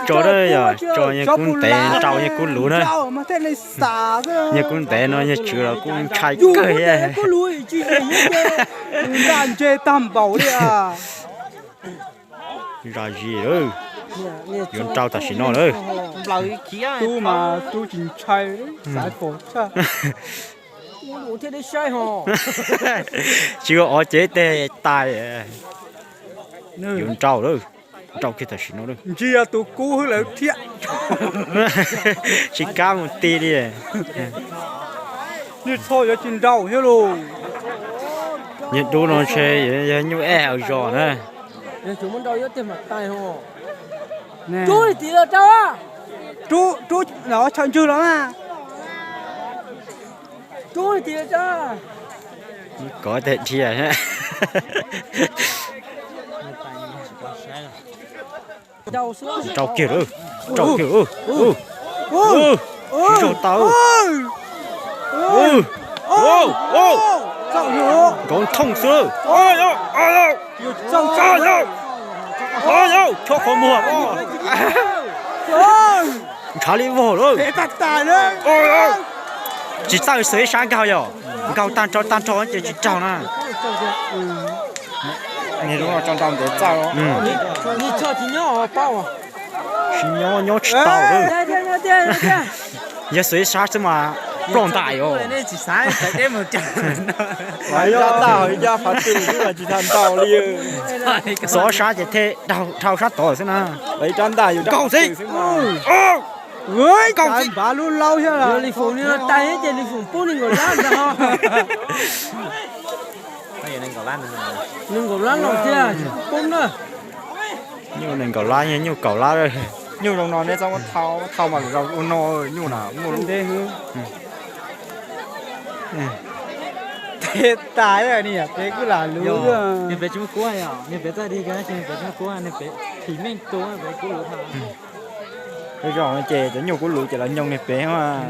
Tso, yog tso yog kub ntev nrau yog kub luv na. Yog kub ntev no yog tswv los kuj ntshai kawg thiab. Nra ntseg tag npaum li. Zam zis, yuav nrau tam sim no lawm. Tub mas tub tsis ntshai, xav pom tshaj. Tsis ua ov ces tej tais. Yuav nrau lawm, nrau kiag tam sim no lawm. Ntsia tus kub hwb lawv thiab. Tsis kam mus ti li. Niag tsho yuav tsis nrau thiab lauj. Niag dub no ntshe yog nyuj ej hauv zos na. Rub, rub, chaw ntswg los mas. Kov tej dhia. Rau kiag lawm, rau kiag. Tsis zoo tau. Nkaus thooj xwb. Chob qhov muag. Ntshav li vog lawm. Tsis txawj xwv ib sab nkaug yog nkaug tag nrho tag nrho ces tsis raug na. Niag lub no tso nrau ntev txawj. Tsis nyob nyob tsis tau. Yog xwv ib sab xwb mas ploj ntais os. Rab ntaj ho ib caj qhov twg xwb mas tsis tau nrau li. Xov sab ces thiaj dhau sab tod xwb na. Rab ntaj yus rab ntaj xwb mas. Npav lub laub thiab. Yog Lis Foom li no tais ces Lis Foom poob nees nkaum lab ntag. Nees nkaum lab los tiag, poob na. Nyuj nees nkaum lab, nyuj kaum lab. Nyuj zoo no neb txhob muab thau, thau mas zoo ua no, nyuj na muaj lub ntev. Tej tas ni, peb kuj lam luv. Niag pem tsis muaj kub, niag pem txawj dig, niag pem tsis muaj kub, niag pem phim meej tus, peb kub luv. Peb zoo ces cov nyuj kub luv ces los nyoo niag pem.